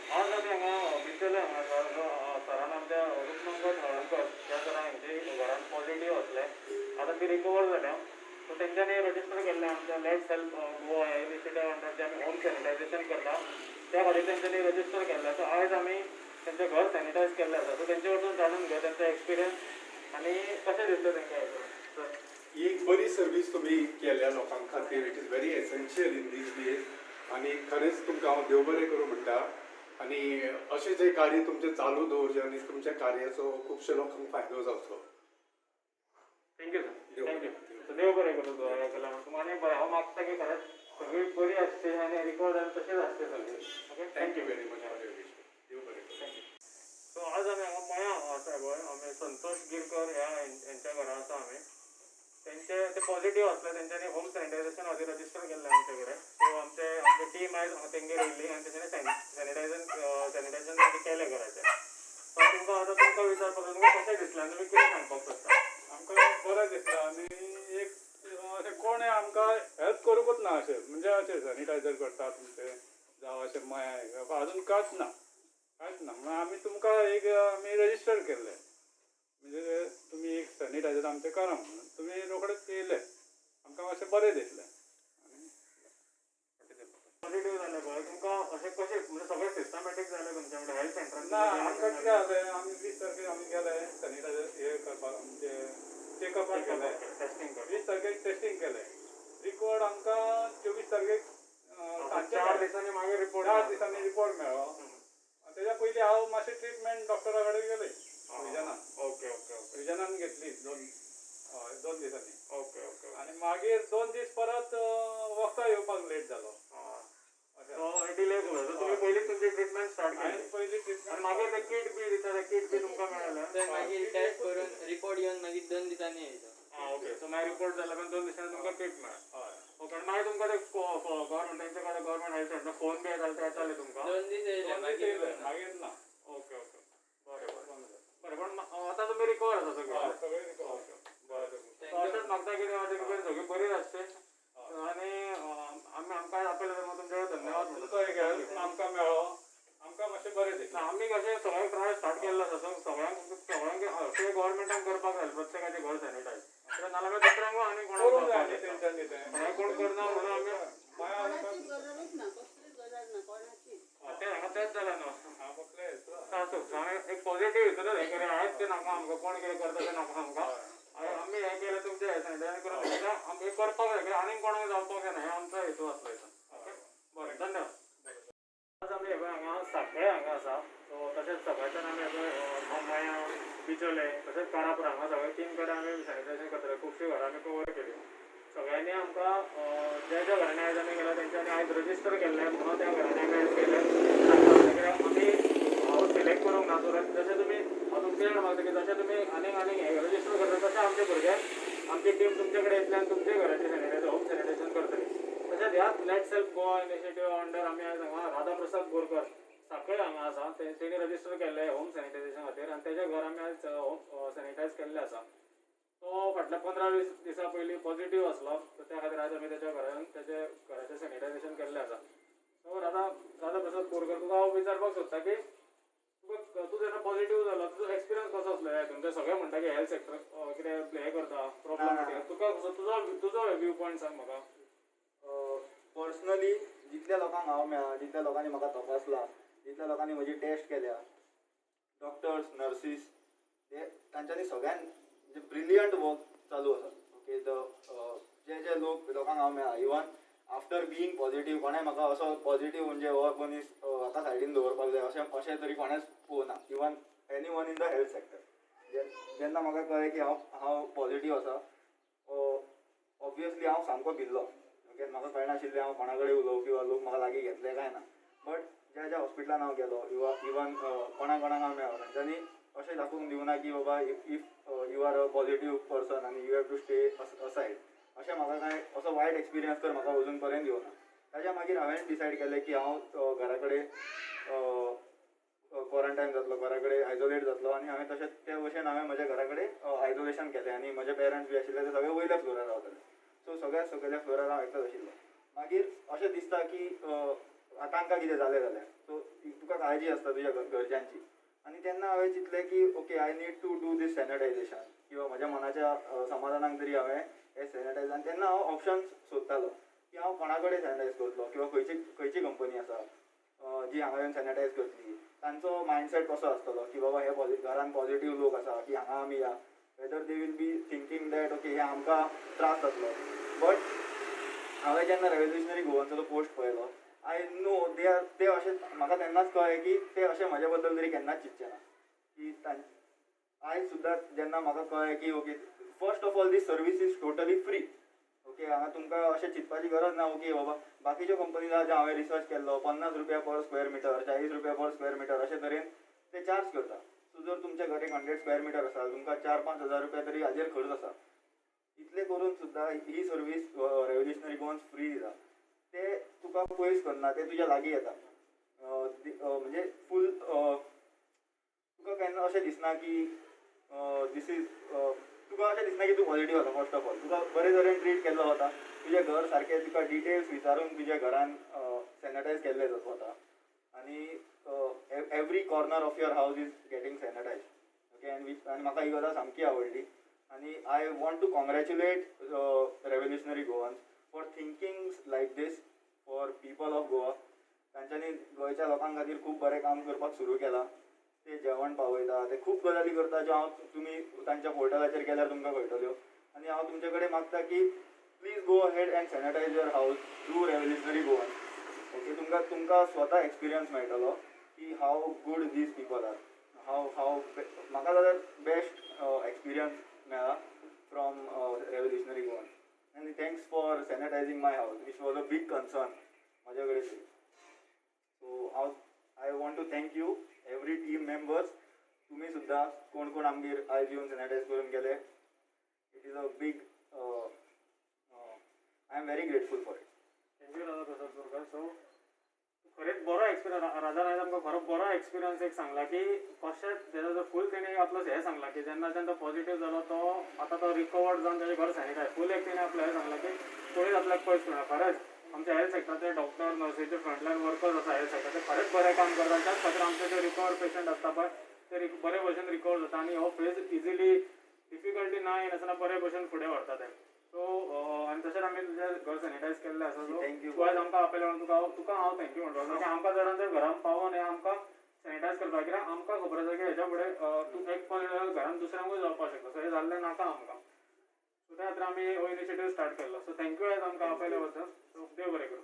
आज आमी हांगा बिचोले हांगा आसा. जो सरान आमच्या रुपमंगल हळणकर ह्या सरान हेंचे घरान पॉझिटिव्ह आसले, आतां ती रिकवर जाल्या. सो तेंच्यांनी रजिस्टर केल्लें आमच्या let's help Goa ह्या इनिशिएटिव्ह अंडर, जे आमी होम सॅनिटायझेशन करता त्या खातीर तेंच्यांनी रजिस्टर केल्लें. सो आयज आमी तेंचें घर सॅनिटायज केल्लें आसा. सो तेंचे वचून जाणून घेवया तेंचो एक्सपिरियन्स आनी कशें दिसलें तेंकां हें करून. सर. ही एक बरी सर्वीस तुमी केल्या लोकां खातीर. It is very essential in these days आनी खरेंच तुमकां हांव देव बरें करूं म्हणटा आनी अशें जें कार्य तुमचें चालू दवरचें आनी तुमच्या कार्याचो खुबशे लोकांक फायदो जावचो. Thank you sir. देव thank you. बरें. सो देव बरें करूं तुका हें केलां म्हणून तुमकां. आनी बरें, हांव मागता की खरेंच सगळी बरी आसची आनी रिकवर जाल्यार तशीच आसची सगळी. Okay. Thank you very much for your wish. देव बरें करूं. Thank you. सो आज आमी हांगा मया हांगा आसा पळय, आमी संतोष गिरकर ह्या हेंच्या घरा आसा आमी. तेंचे ते पॉझिटिव्ह आसले, तेंच्यांनी होम सॅनिटायझेशन खातीर रजिस्टर केल्लें आमचे कडेन. सो आमचे आमची टीम आयज हांगा तेंगेर येयल्ली आनी तेंच्यांनी सॅनिटायझेशन केलें घराचें. सो तुमकां आतां तुमकां विचारपाक जाय, तुमकां कशें दिसलें आनी तुमी कितें सांगपाक सोदता? आमकां बरें दिसता आनी एक अशें कोणें आमकां हेल्प करूंकच ना अशें, म्हणजे अशें सॅनिटायझर करता तुमचें जावं अशें मया अजून कांयच ना, कांयच ना. म्हणून आमी तुमकां एक आमी रजिस्टर केल्लें, म्हणजे तुमी एक सॅनिटायझर आमचें करा म्हणून. तुमी रोखडेच येयले, आमकां मातशें बरें दिसलें आनी पॉझिटिव्ह जालें पळय, तुमकां अशें कशें, म्हणजे सगळें सिस्टमॅटीक जालें तुमचें, म्हणजे हेल्थ सेंटरान? ना, आमकां कितें जालें, आमी 20 तारखेर आमी गेले सॅनिटायझर हे करपाक, म्हणजे चॅकअपाक गेले. टेस्टिंग करपाक. 20 तारखेक टेस्टिंग केलें. रिपोर्ट आमकां 24 तारखेक सांजचे 4 मेळ्ळो. दिसांनी मागीर रिपोर्ट? 4 दिसांनी रिपोर्ट मेळ्ळो. तेज्या पयलीं हांव मातशें ट्रिटमेंट डॉक्टरा कडेन गेलें विजनान. ओके ओके ओके विजनान घेतली दोन, हय, 2 दिसांनी. ओके ओके आनी मागीर 2 दीस परत वखदां येवपाक लेट जालो अशें. सो डिले जालो. सो तुमी पयलीं तुमची ट्रिटमेंट स्टार्ट हांवें केली? पयलीं आनी ट्रिटमेंट. मागीर ते किट बी दिता, ते किट बी तुमकां मेळ्ळें? तर मागीर टेस्ट करून रिपोर्ट येवन मागीर 2 दिसांनी येयलो. आं ओके. सो मागीर रिपोर्ट जाल्या उपरांत 2 दिसांनी तुमकां किट मेळ्ळें? हय. ओके. आनी मागीर तुमकां ते गव्हर्मेंट, तेंचे कडेन गव्हर्मेंट हेल्थ सेंटर फोन बी येताले, ते येताले तुमकां? 2 दीस येयले. 2 दीस मागीर येयले. ना. मागीर ना. ओके ओके बरें बरें बरें. पण आतां तुमी रिकवर आसा सगळें? हय, सगळें रिकवर. बरें. Thank so you. अशेंच मागता की देवाचे कृपेन सगळी बरी आसची आनी आमी आमकां आपयलें तेन्ना तुमचे धन्यवाद. तुमचो एक हेल्प आमकां मेळ्ळो, आमकां मातशें बरें दिसलें. ना, आमी कशें सगळें ट्राय स्टार्ट केल्लो आसा. सो सगळ्यांक सगळ्यांक अशें गव्हर्मेंटान करपाक जाय, प्रत्येकाचें घर सॅनिटायज. कित्याक नाजाल्यार मागीर दुसऱ्यांकूय आनी करूंक कोणाक जाय जावपाक न्ही शकता. तेंच्यांनी तें. सगळें कोण करना म्हणून आमी मागीर आमकां कोणाचीच गरजूच ना, कसलीच गरज ना कोणाचीच. तें हांगा तेंच जालें न्हू. हांव कसलें आसूं, हांवें एक पॉझिटिव्ह हितूनच हें करूं. आयज तें नाका आमकां, कोण कितें करता तें नाका आमकां. आमी हें केलें तुमचें हें सॅनिटायज करून तुमकां आमी हें करपाक जाय, कित्याक आनीक कोणाक जावपाक जायना हें आमचो हेतू आसलो हितून. ओके, बरें, धन्यवाद. आज आमी हे पळय हांगा सांखळे हांगा आसा. सो तशेंच सकाळच्यान आमी हे पळय मयां, बिचोले, तशेंच कारापुरा हांगा सगळे तीन कडेन आमी सॅनिटायझेशन करतले. खुबशीं घरां आमी कवर केली. सगळ्यांनी आमकां ज्या ज्या घरांनी आयज आमी गेले तेंच्यांनी आयज रजिस्टर केल्लें म्हणून त्या घरांनी आमी आयज केलें. कित्याक आमी हांव सिलेक्ट करूंक ना. सो जशें तुमी, हांव तुमचे कडेन मागता की जशें तुमी आनीक आनीक हें रजिस्टर करता, तशें आमचे भुरगे, आमची टीम तुमचे कडेन येतली आनी तुमचे घराचें सॅनिटायझर, होम सॅनिटायझेशन करतली. तशेंच ह्याच let's help Goa initiative under आमी आयज हांगा राधा प्रसाद बोरकर सांखळे हांगा आसा. तेणी रजिस्टर केल्लें होम सॅनिटायझेशन खातीर आनी तेजें घर आमी आयज होम सॅनिटायज केल्लें आसा. तो फाटल्या 15-20 दिसां पयलीं पॉझिटिव्ह आसलो. सो त्या खातीर आयज आमी तेच्या घरान तेजे घराचें सॅनिटायझेशन केल्लें आसा. सो राधा राधा प्रसाद बोरकर, तुका हांव विचारपाक सोदता की तुका, तूं जेन्ना पॉझिटिव्ह जालो, तुजो एक्सपिरियन्स कसो आसलो ह्या हितून? ते सगळे म्हणटा की हेल्थ सेक्टर कितें हें करता, प्रॉब्लमॅटीक. तुका कसो, तुजो तुजो व्यू पॉयंट सांग म्हाका. पर्सनली जितल्या लोकांक हांव मेळ्ळा, जितल्या लोकांनी म्हाका तपासला, जितल्या लोकांनी म्हजी टेस्ट केल्या, डॉक्टर्स, नर्सीस, ते तांच्यांनी सगळ्यान म्हणजे ब्रिलियंट वर्क चालू आसा. ओके, the जे जे लोक लोकांक हांव मेळ्ळा, इवन आफ्टर बिईंग पॉझिटिव्ह, कोणें म्हाका असो पॉझिटिव्ह म्हणजे हो मनीस हाका सायडीन दवरपाक जाय अशें अशें तरी कोणेंच पळोवना, even anyone in the health sector. जेन्ना म्हाका कळ्ळें की हांव हांव पॉझिटिव्ह आसा, ऑब्वियसली हांव सामको भिल्लो. ओके, म्हाका कळनाशिल्लें हांव कोणा कडेन उलोवं किंवा लोक म्हाका लागीं घेतले काय ना. बट ज्या ज्या हॉस्पिटलान हांव गेलो किंवा इवन कोणा कोणाक हांव मेळ्ळो, तांच्यांनी अशें दाखोवन दिवना की बाबा, if you are a positive person आनी you have to stay aside, अशें म्हाका कांय असो वायट एक्सपिरियन्स तर म्हाका अजून पर्यंत येवना. ताच्या मागीर हांवें डिसायड केलें की हांव घरा कडेन क्वॉरंटायन जातलो, घरा कडेन आयजोलेट जातलो आनी हांवें तशें ते भशेन हांवें म्हज्या घरा कडेन आयजोलेशन केलें आनी म्हजे पेरंट्स बी आशिल्ले ते सगळे वयल्या फ्लोरार रावताले. सो सगळ्या सकयल्या फ्लोरार हांव एकलोच आशिल्लो. मागीर अशें दिसता की तांकां कितें जालें जाल्यार, सो तुका काळजी आसता तुज्या घरच्यांची. आनी तेन्ना हांवें चिंतलें की okay, I need to do this sanitization किंवा म्हज्या मनाच्या समाधानाक तरी हांवें हें सॅनिटायज. आनी तेन्ना हांव ऑप्शन्स सोदतालो की हांव कोणा कडेन सॅनिटायज करतलो किंवा खंयची खंयची कंपनी आसा जी हांगा येवन सॅनिटायज करतली, तांचो मायंडसेट कसो आसतलो की बाबा हे घरान पॉझिटीव लोक आसा की हांगा आमी या, whether they will be thinking that okay, हे आमकां त्रास जातलो. बट हांवें जेन्ना रेव्होल्युशनरी गोवांचो तो पोस्ट पळयलो, I know they are ते अशें म्हाका तेन्नाच कळ्ळें की ते अशें म्हजे बद्दल तरी केन्नाच चिंतचे ना की आयज सुद्दां जेन्ना म्हाका कळ्ळें की okay, first of all, this service is totally free, okay. हांगा तुमकां अशें चिंतपाची गरज ना. ओके बाबा, बाकीच्यो कंपनी आहा ज्यो हांवें रिसर्च केल्लो, 50 रुपया पर स्क्वेअर मिटर, 40 रुपया पर स्क्वेअर मिटर अशे तरेन ते चार्ज करता. सो जर तुमच्या घर एक 100 स्क्वेअर मिटर आसा, तुमकां 4-5 हजार रुपया तरी हाजेर खर्च आसा. इतले करून सुद्दां ही सर्वीस रेव्होल्युशनरी गोवन्स फ्री दिता. ते तुका पयस करना, ते तुज्या लागीं येता. म्हणजे फूल तुका केन्ना अशें दिसना की this is तुका अशें दिसना की तूं पॉझिटीव आसा. फर्स्ट ऑफ ऑल, तुका बरे तरेन ट्रीट केल्लो वता. तुजें घर सारकें तुका डिटेल्स विचारून तुज्या घरान सॅनिटायज केल्लें वता आनी every corner of your house is getting sanitize, okay. आनी म्हाका ही गजाल सामकी आवडली आनी I want to congratulate Revolutionary Goans for thinking like this for people of Goa. तांच्यांनी गोंयच्या लोकां खातीर खूब बरें काम करपाक सुरू केलां. ते जेवण पावयता, ते खूब गजाली करता ज्यो हांव तुमी तांच्या पोर्टलाचेर गेल्यार तुमकां कळटल्यो. आनी हांव तुमचे कडेन मागता की please go ahead and sanitize your house through Revolutionary Goan, okay. तुमकां स्वता एक्सपिरियन्स मेळटलो की how good these people are, how म्हाका जाल्यार बेस्ट एक्सपिरियन्स मेळ्ळा फ्रॉम रेव्होल्युशनरी गोवन. आनी thanks for sanitizing my house, which was a big concern म्हाज्या कडेन तरी. सो हांव I want to thank you, every team members. तुमी सुद्दां कोण कोण आमगेर आयज येवन सॅनिटायज करून गेले, it is a big, I am very grateful for it. Thank you Radha Prasad Borkar. So खरेंच बरो एक्सपिरियन्स राधान आयज आमकां खरो बरो एक्सपिरियन्स एक सांगला की कशें तेजो जो फूल तेणी आपलो हें सांगला की जेन्नाच्यान तो पॉझिटीव जालो, तो आतां तो रिकवर्ड जावन तेजें घर सॅनिटायज फूल. एक तेणी आपलें हें सांगलां की कोणीच आपल्याक पयस करना. खरेंच आमच्या हेल्थ सेक्टराचे डॉक्टर, नर्सीचे, फ्रंटलायन वर्कर्स आसा हेल्थ सेक्टर, ते खरेंच बरें काम करता आनी त्याच खातीर आमचे जे रिकवर पेशंट आसता पळय, ते बरे भशेन रिकवर जाता आनी हो फेज इजिली डिफिकल्टी ना येनासतना बरे भशेन फुडें व्हरता ते. सो आनी तशेंच आमी तुजें घर सॅनिटायज केल्लें आसा. So Thank you. तूं आयज आमकां आपयलें म्हणून तुका हांव thank you म्हणटलो, कित्याक आमकां चडान चड घरान पावोन हें आमकां सॅनिटायज करपाक, कित्याक आमकां खबर आसा की हेच्या फुडें तूं एक पॉझिटिव्ह घरान दुसऱ्यांकूय जावपाक शकता. सो हें जाल्लें नाका आमकां. सो त्या खातीर आमी हो इनिशिएटीव स्टार्ट केल्लो. सो thank you आयज आमकां आपयल्या बद्दल. सो देव बरें करूं.